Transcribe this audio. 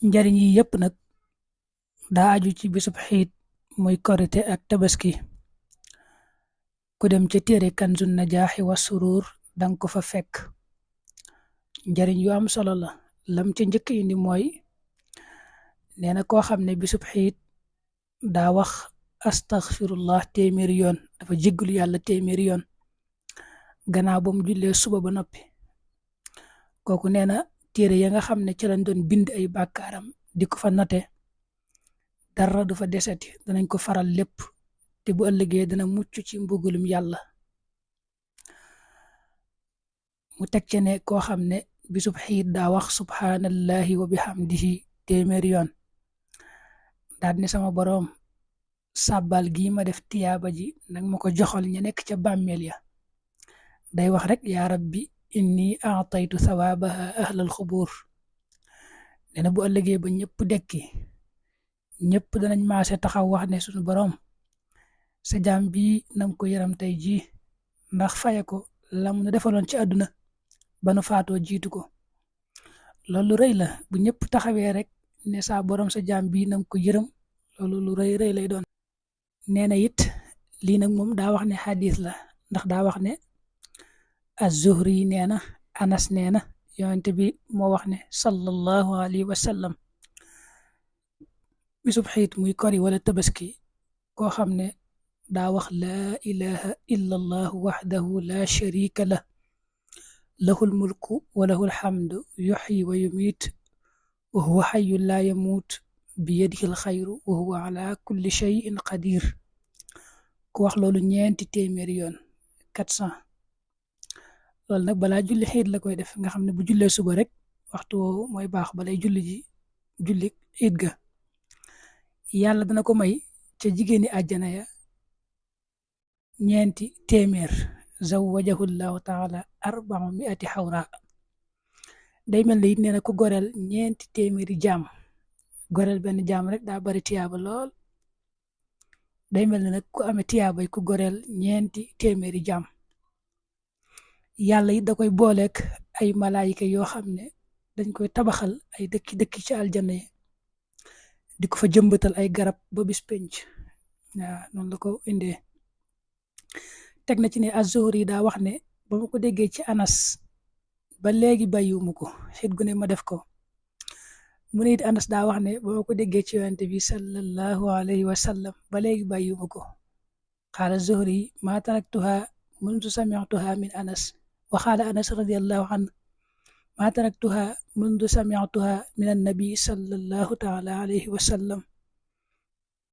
njariñ yi yépp nag daa aju ci bisub xiit muy korite ak tabaski. ku dem ca téere kanzun najaaxi wa suruur danga ko fa fekk. njariñ yu am solo la. lam ca njëkk indi mooy nee na koo xam ne bisub xiit daa wax astaghfirullah téeméeri yoon, dafa jéggulu yàlla téeméeri yoon gannaaw ba mu jullee suba ba noppi, kooku nee na téere ya nga xam ne ci lañ doon bind ay bàkkaaram di ko fa note, dara du fa desati, danañ ko faral lépp, te bu ëllëgee dana mucc ci mbugulum yàlla. mu teg ca ne koo xam ne bisub xiit daa wax subhanallahi wa bihamdihi téeméeri yoon, daal ne sama boroom sàbbal gii ma def tiyaaba ji nag ma ko joxal ña nekk ca bàmmeel ya. day wax rek yaa rabbi inni aataytu thawaabaha ahlal xubuur. nee na bu ëllëgee ba ñëpp dekki, ñëpp danañ maase taxaw wax ne suñu boroom sa jaam bii nanga ko yaram tey jii, ndax faye ko lam nu defaloon ci àdduna ba nu faatoo jiitu ko. loolu lu rëy la, bu ñëpp taxawee rek ne saa boroom sa jaam bii nanga ko yërëm, loolu lu rëy rëy lay doon. nee na it lii nag moom daa wax ne xadis la, ndax daa wax ne az-Zuhri yi nee na Anas nee na yonente bi moo wax ne sallallahu alayhi wa sallam bisub xiit muy kori wala tabaski, koo xam ne daa wax laa ilaha illa allahu waxdahu la sharika lah lahul mulku wa lahul xamdu yuxyi wa yumiit wa huwa xayyun laa yamuut biyadihi alxayru wa huwa ala kulli shayin qadir. ku wax loolu ñeenti téeméeri yoon 400. loolu nag balaa julli xiit la koy def, nga xam ne bu jullee suba rek waxtu woowu mooy baax balay julli xiit ga. yàlla dana ko may ca jigéeni àjjana ya ñeenti téeméer, zawwajahu llahu taala 400 xawra. day mel ne it nee na ku goreel ñeenti téeméeri jaam, goreel benn jaam rek daa bari tiyaaba lool. day mel ne nag ku amee tiyaabay ku goreel ñeenti téeméeri jaam. yàlla it da koy booleek ay malaayika yoo xam ne dañ koy tabaxal ay dëkki ci aljana yi, di ko fa jëmbatal ay garab ba bis penc. waaw noonu la ko indee. teg na ci ne az-Zuhri yi daa wax ne ba ma ko déggee ci Anas ba léegi bàyyiwuma ko, xit gu ne ma def ko. mu ne it Anas daa wax ne ba ma ko déggee ci yonente bi sallallahu alayhi wa sallam ba léegi bàyyiwuma ko. qaala az-Zuhri ma taraktuha mundu sami'tuha min Anas wa qaala Anas radiyallahu anhu ma taraktuha mundu sami'tuha min annabi sallallahu taala alayhi wa sallam.